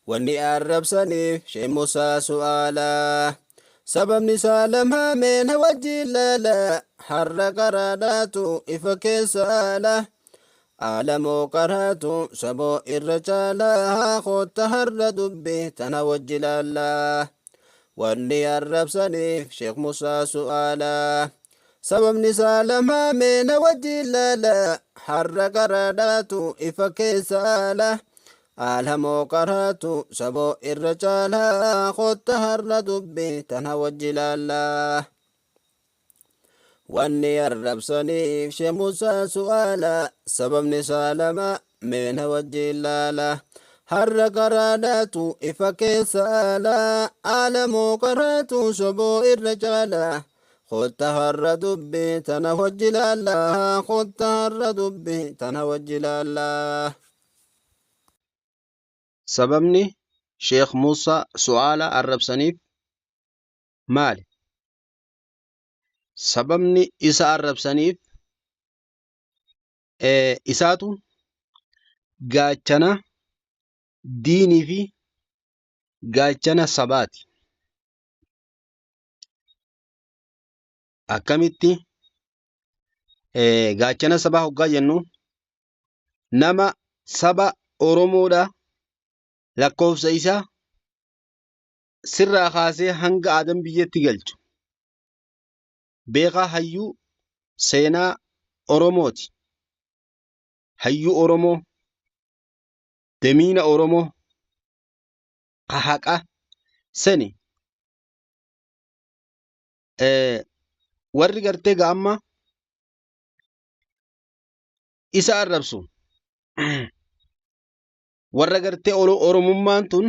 Wanni arrabsaniif Sheikh Musaa su'aala. Sababni isaa lama mee na wajjin laala. Har'a qaraadhaatu ifa keessa aala. Aalamoo qaraatu saboo irra caala. Kootta har'a dubbi tana wajji laalla. Wanni arrabsaniif Sheikh Musaa su'aala. Sababni isaa lama mee na wajjin laala. Har'a qaraadhaatu ifa keessa aala. Aalamoo qaraatu saboo irra caala. Kootta har'a dubbi tana wajji laalla. Wanni arrabsaniif Sheikh Musaa su'aala. Sababni isaa lama mee na wajjin laala. Har'a qaraadhaatu ifa keessa aala. Aalamoo qaraatu soboo irra caala. Kotta har'a dubbi tana wajji laalla. Kotta har'a dubbi tana wajji laalla. Sababni Sheikh Musa Su'aala arrabsaniif maali? Sababni isa arrabsaniif isaatu gaachana diinii fi gaachana sabaati. Akkamitti gaachana sabaa hoggaa jennu nama saba Oromoodha lakkoofsa isaa sirraa kaasee hanga Aadam biyyatti galchu beekaa hayyuu seenaa Oromooti. Hayyuu Oromoo, damiina Oromoo, ka haqa sani warri gartee ga amma isa arrabsu warra gartee Oromummaan tun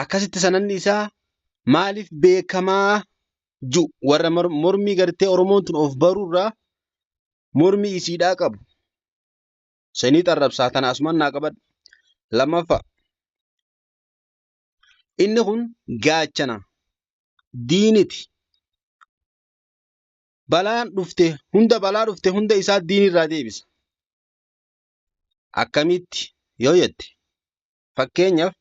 akkasitti sananni isaa maaliif beekamaa ju warra mormii gartee Oromoon tun of baruurraa mormii isiidhaa qabu. Sanii xarrabsaa tana asuman naa qabadhu. Lammaffaa inni kun gaachana diiniti. Balaan dhufte hunda balaa dhufte hunda isaa diinirraa deebisa. Akkamitti yoo jette fakkeenyaaf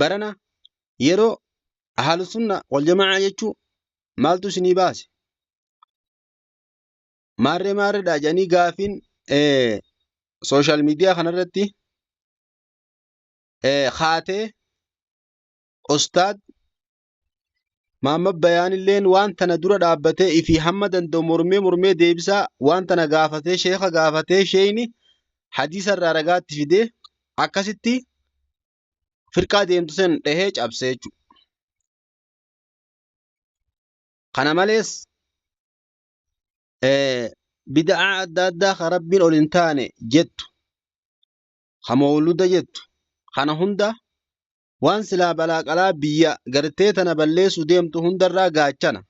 barana yeroo ahlusunna wal jamaa jechuu maaltu isinii baase? Maarree maarreedha jedhanii gaafiin sooshaal miidiyaa kanarratti kaatee Ustaad Maammad Bayaanilleen waan tana dura dhaabbatee ifii hamma danda'u mormee mormee deebisaa waan tana gaafatee sheekha gaafatee sheeyni hadiisa irraa ragaatti fidee akkasitti firqaa deemtu san dhahee cabse jechuudha. Kana malees bida'aa adda addaa ka rabbiin ol hin taane jettu ka mawluda jettu kana hunda waan silaa balaa qalaa biyya gartee tana balleessu deemtu hundarraa gaachana.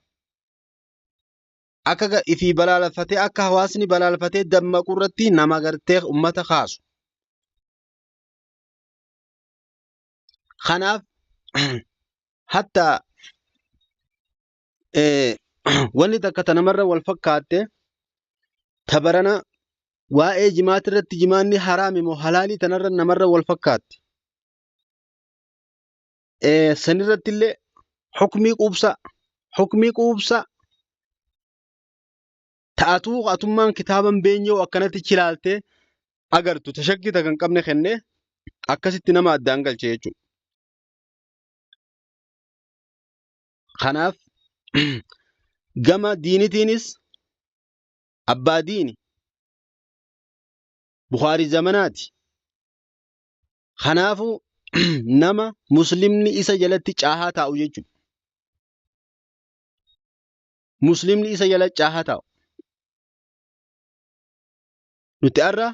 Akka ifii balaalfatee akka hawaasni balaalfatee dammaqu irratti nama gartee ummata kaasu. Kanaaf hatta wanni takka ta namarra wal fakkaatte ta barana waa'ee jimaati irratti jimaanni haraami moo halaalii tanarra namarra wal fakkaatti. Sanirratti illee hukmii quubsaa hukmii quubsaa ta'atuu atummaan kitaaban beenyoo akkanatti chilaaltee agartu tashakkii takka hin qabne kennee akkasitti nama addaan galche jechuudha. Kanaaf gama diinitiinis abbaa diini Bukaarii zamanaati. Kanaafuu nama muslimni isa jalatti caahaa taa'u jechuudha. Muslimni isa jala caahaa taa'u. Nuti har'a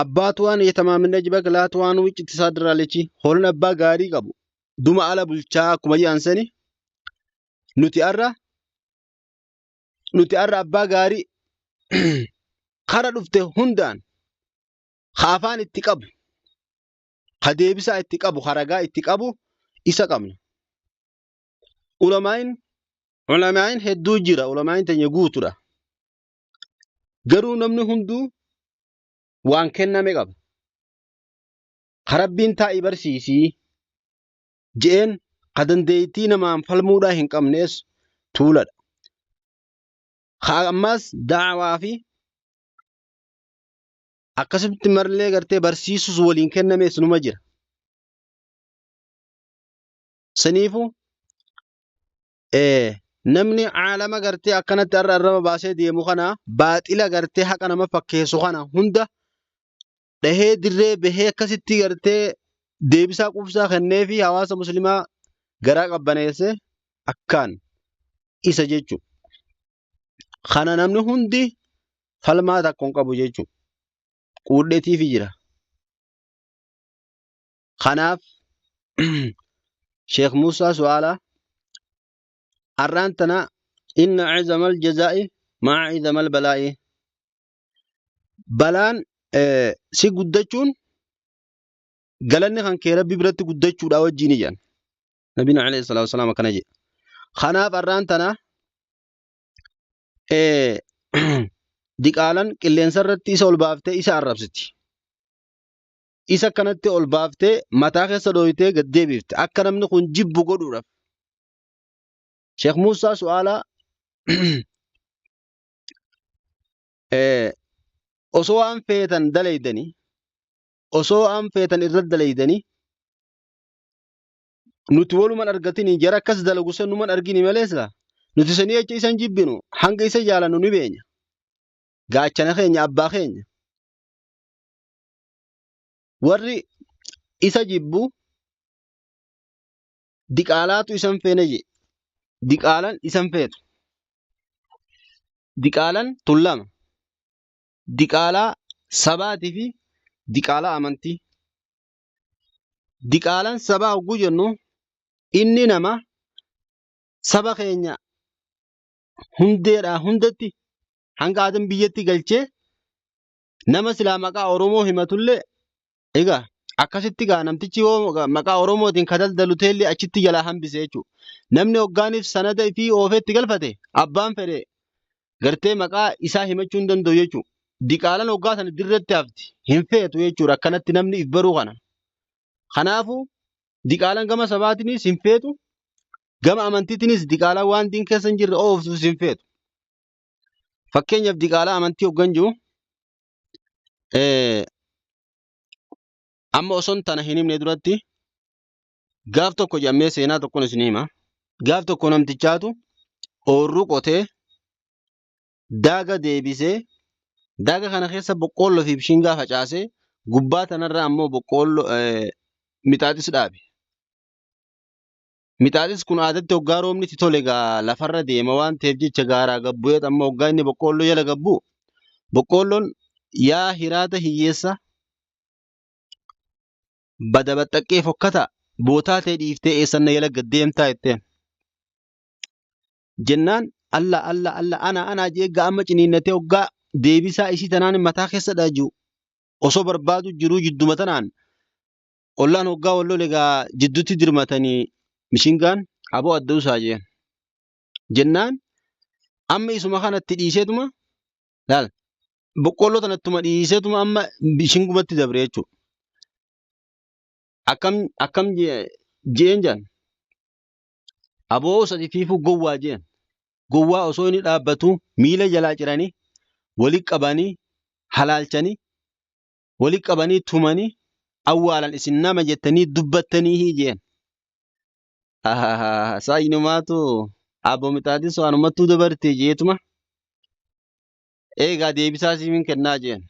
abbaatu waan yetamaaminna jibak laatu waan wiccitti isaa diraalechi hoolaan abbaa gaarii qabu duma ala bulchaa akkuma jedhan sani nuti har'a nuti har'a abbaa gaarii kara dhufte hundaan ka afaan itti qabu ka deebisaa itti qabu ka ragaa itti qabu isa qabna. Ulamaa'iin ulamaa'iin hedduu jira ulamaa'iin teenya guutuudha. Garuu namni hunduu waan kenname qaba. Ka Rabbiin taa'i barsiisii je'een ka dandeeytii namaan falmuudhaa hin qabnees tuuladha. Ka ammaas da'awaa fi akkasitti marlee gartee barsiisus waliin kennamees numa jira. Saniifu namni caalama gartee akkanatti har'a arraba baasee deemu kana baaxila gartee haqa nama fakkeessu kana hunda dhahee dirree bahee akkasitti gartee deebisaa quubsaa kennee fi hawaasa muslimaa garaa qabbaneesse akkaan isa jechuudha. Kana namni hundi falmaa takka hin qabu jechuudha. Quudheetiifi jira. Kanaaf Sheekh Muusaa Su'aalaa har'aan tana inna cizamal jazaa'i ma'a cizamal balaa'i balaan si guddachuun galanni kan kee rabbi biratti guddachuudha wajjin jedhan. Nabiin alayhi salaatu wasalaam akkana jedhe. Kanaaf har'aan tana diqaalan qilleensa irratti isa ol baaftee isa arrabsiti. Isa akkanatti ol baaftee mataa keessa dhooytee gad deebifte akka namni kun jibbu godhuudhaaf. Sheekh Muusaa Su'aalaa osoo waan feetan dalaydanii osoo waan feetan irra dalaydanii nuti waluman argatini jara akkas dalagu san numan argini malee sila nuti sanii jecha isan jibbinu hanga isa jaalannu ni beenya. Gaachana keenya abbaa keenya. Warri isa jibbu diqaalaatu isan feene je. Diqaalan isan feetu. Diqaalan tun lama. Diqaalaa sabaatii fi diqaalaa amantii. Diqaalan sabaa hogguu jennu inni nama saba keenya hundeedhaa hundatti hanga aadan biyyatti galchee nama silaa maqaa Oromoo himatullee egaa akkasitti gaa namtichi yoo maqaa Oromootiin ka daldalu ta'ellee achitti jalaa hambise jechuudha. Namni hoggaaniif sanada fi oofeetti galfate abbaan fedhe gartee maqaa isaa himachuu hin danda'u jechuudha. Diqaalan hoggaa sana dirratti hafti hin feetu jechuudha akkanatti namni if baruu kana. Kanaafuu diqaalan gama sabaatiinis hin feetu gama amantiitiinis diqaalan waan diin keessa hin jirre ooftus hin feetu. Fakkeenyaaf diqaalaa amantii hoggan jiru amma osoon tana hin himne duratti gaaf tokko jedhamee seenaa tokkoon isin hima. Gaaf tokko namtichaatu oorruu qotee daaga deebisee daaga kana keessa boqqoolloo fi bishingaa facaasee gubbaa tanarra ammoo boqqoolloo mixaaxis dhaabe. Mixaaxis kun aadatti hoggaa roobni itti tole gaa lafarra deema waan ta'eef jecha gaaraa gad bu'eet amma hoggaa inni boqqoolloo jala gad bu'u boqqoolloon yaa hiraata hiyyeessa bada baxxaqqee fokkataa bootaa ta'e dhiiftee eessan na jala gad deemtaa jetteen. Jennaan alla alla alla ana ana jee gaa amma ciniinnatee hoggaa deebisaa isii tanaan mataa keessa dhaaju osoo barbaadu jiruu jidduma tanaan Ollaan hoggaa wal lole gaa jidduutti dirmatanii mishingaan aboo adda usaa jeen. Jennaan amma isuma kanatti dhiiseetuma laal boqqoolloo tanattuma dhiiseetuma amma mishingumatti dabre jechuudha. Akkam akkam jeen jaan aboo usati fiifuu gowwaa jeen. Gowwaa osoo inni dhaabbatu miila jalaa ciranii wali qabanii halaalchanii wali qabanii tumanii awwaalan isin nama jettanii dubbattanii jeen. Saa inumaatu abbo mixaaxis waanumattuu dabarte jeetuma eegaa deebisaa siifin kennaa jeen.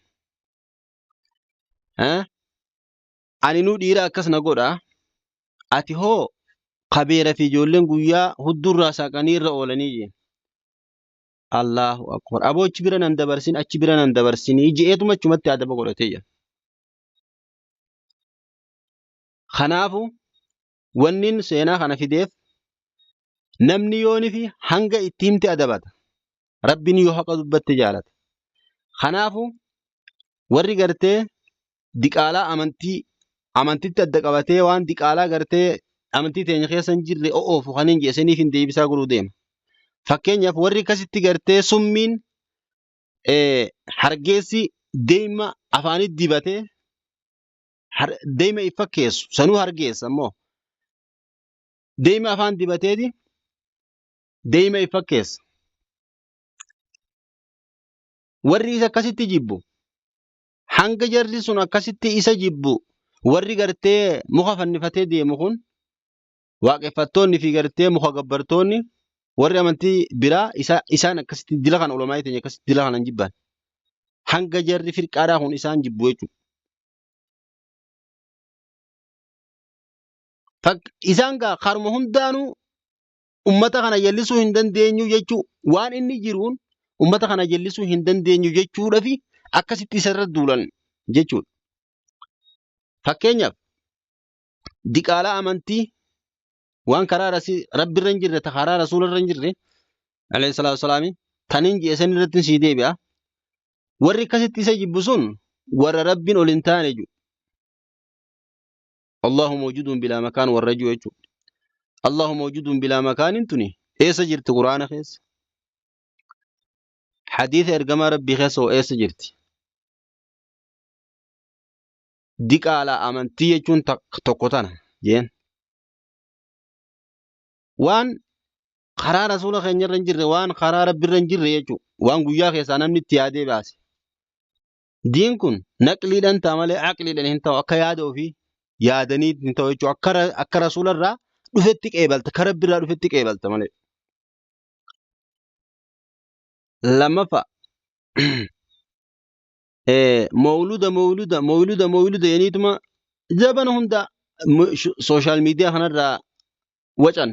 Ani nuu dhiira akkas na godha ati hoo kabeera fi ijoolleen guyyaa hudduurraa saaqanii irra oolanii jeen. Allahu akbar. Aboo achi bira nan dabarsin achi bira nan dabarsinii je'eetuma achumatti adaba godhatee jira. Kanaafu wannin seenaa kana fideef namni yooni fi hanga itti himte adabata. Rabbiin yoo haqa dubbatte jaalata. Kanaafu warri gartee diqaalaa amantii amantitti adda qabatee waan diqaalaa gartee amantii teenya keessa hin jirre o'oofu kan hin jeesaniif hin deebisaa godhuu deema. Fakkeenyaaf warri akkasitti gartee summiin hargeessi deema afaanitti dibatee deema if fakkeessu sanuu hargeessa immoo deema afaan dibateeti deema if fakkeessa. Warri isa akkasitti jibbu hanga jarri sun akkasitti isa jibbu warri gartee muka fannifatee deemu kun waaqeffattoonni fi gartee muka gabbartoonni warri amantii biraa isaan akkasitti dila kana ulamaa teenya akkasitti dila kana hin jibban. Hanga jarri firqaadhaa kun isaan jibbu jechuudha. Isaan gaa karuma hundaanuu ummata kana jallisuu hin dandeenyu jechuu waan inni jiruun ummata kana jallisuu hin dandeenyu jechuudhafi akkasitti isarra duulan jechuudha. Fakkeenyaaf diqaalaa amantii waan karaa rabbirra hin jirre ta karaa rasuularra hin jirre alayhi salaatu wasalaami taniin ji'e san irratti sii deebi'a. Warri akkasitti isa jibbu sun warra rabbiin ol hin taane jiru. Allahu mawjuudun bilaa makaan warra jiru jechuudha. Allahu mawjuudun bilaa makaanin tuni eessa jirti Quraana keessa? Hadiisa ergamaa rabbii keessa hoo eessa jirti? Diqaalaa amantii jechuun tokko tana jeen. Waan karaa rasuula keenya irra hin jirre waan karaa rabbi irra hin jirre jechuudha. Waan guyyaa keessaa namni itti yaadee baase. Diin kun naqliidhaan ta'a malee aqliidhaan hin ta'u akka yaada ofii yaadanii hin ta'u jechuudha. Akka rasuula irraa dhufetti qeebalta akka rabbi irraa dhufetti qeebalta malee. Lammaffaa mawluda mawluda mawluda mawluda jedhaniituma zabana hunda sooshaal miidiyaa kanarraa wacan.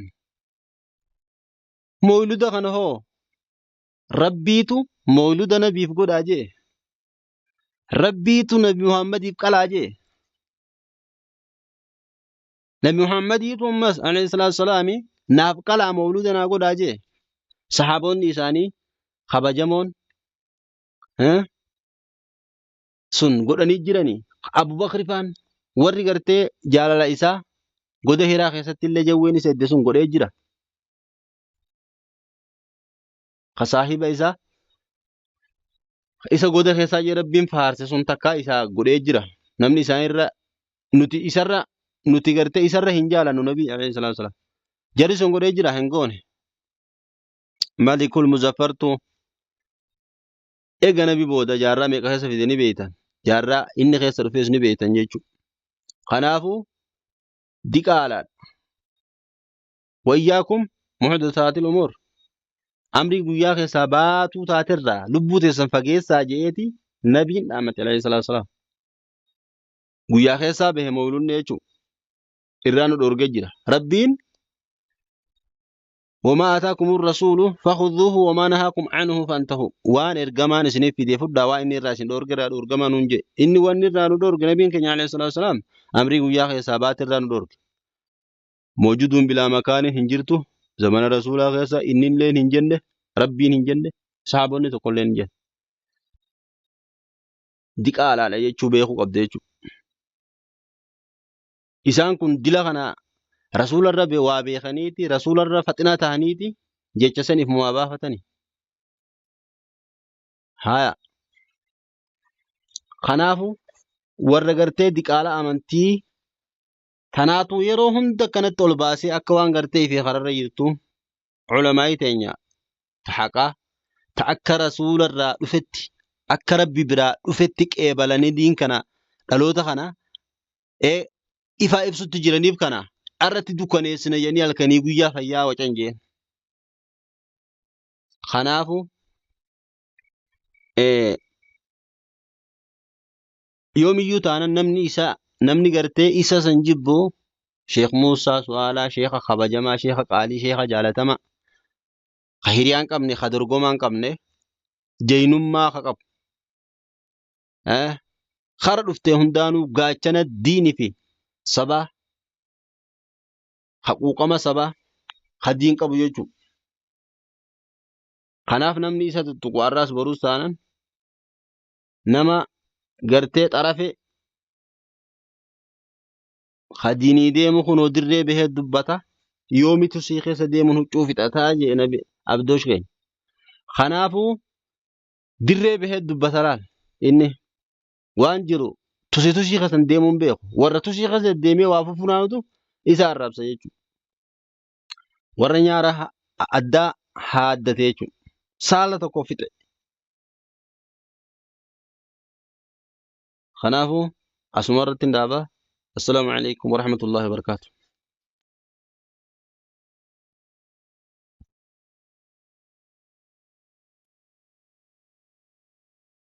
Mawluda kana hoo Rabbiitu mawluda nabiif godhaa jee. Rabbiitu nabi Muhammadiif qalaa jee. Nabi Muhammadiitu ammas alayhi salaatu salaami naaf qalaa mawluda naa godhaa jee. Sahaabonni isaanii kabajamoon sun godhanii jiranii. Abubakri faan warri gartee jaalala isaa goda hiraa keessatti illee jawween isa edde sun godhee jira. Ka saahiba isaa isa goda keessaa jee rabbiin faarse sun takkaa isaa godhee jira. Namni isaanirra nuti isarra nuti gartee isarra hin jaalannu nabii alayhi salaatu wasalaam. Jarri sun godhee jira hin goone. Malikul muzaffartu eega nabi booda jaarraa meeqa keessa fide ni beeytan. Jaarraa inni keessa dhufes ni beeytan jechuudha. Kanaafuu diqaalaadha. Wayyaakum muhdathaatil umuur. Amrii guyyaa keessaa baatuu taaterraa lubbuu teessan fageessaa je'eeti nabiin dhaammate alayhi salaatu wasalaam. Guyyaa keessaa bahe mawlunni jechuudha. Irraa nu dhoorgee jira. Rabbiin wamaa ataakumur rasuulu fakhudhuuhu wamaa nahaakum anhu fantahu. Waan ergamaan isiniif fide fudhaa waan inni irraa isin dhoorge irraa dhoorgamaa nuun jedhe. Inni wanni irraa nu dhoorge nabiin keenya alayhi salaatu wasalaam amrii guyyaa keessaa baaterraa nu dhoorge. Mawjuduun bilaa makaanin hin jirtu zamana rasuulaa keessa innilleen hin jenne rabbiin hin jenne sahaabonni tokkolleen hin jenne. Diqaalaadha jechuu beekuu qabda jechuudha. Isaan kun dila kana rasuularra waa beekaniiti rasuularra faxinaa ta'aniiti jecha saniif mumaa baafatani. Haya. Kanaafu warra gartee diqaala amantii Tanaatu yeroo hunda akkanatti ol baasee akka waan gartee ifee kararra jirtu ulamaa'ii teenya ta haqaa ta akka rasuularraa dhufetti akka rabbi biraa dhufetti qeebalanii diin kana dhaloota kana ee ifaa ibsutti jiraniif kana irratti dukkaneessina jedhanii halkanii guyyaa fayyaa wacan jeen. Kanaafu yoomiyyuu taanan namni isa namni gartee isa san jibbu Sheekh Muusaa Su'aalaa sheekha kabajamaa sheekha qaalii sheekha jaalatama ka hiriyaa hin qabne ka dorgomaa hin qabne jeynummaa ka qabu kara dhuftee hundaanuu gaachana diini fi sabaa ka quuqama sabaa ka diin qabu jechuudha. Kanaaf namni isa tuttuqu har'aas boruus taanan nama gartee xarafe ka diinii deemu kunoo dirree bahee dubbata yoomitu sii keessa deemuun huccuu fixataa jee nabi abdoosh keenya. Kanaafuu dirree bahee dubbata laal inni. Waan jiru tusi tusii keessan deemuun beeku. Warra tusii keessa deemee waa fufunaanutu isa arrabsa jechuudha. Warra nyaara addaa haaddate jechuudha. Saala tokko fixe. Kanaafuu asuma irratti hin dhaaba. Assalaamu alaikum warahmatullahi wabarakaatu.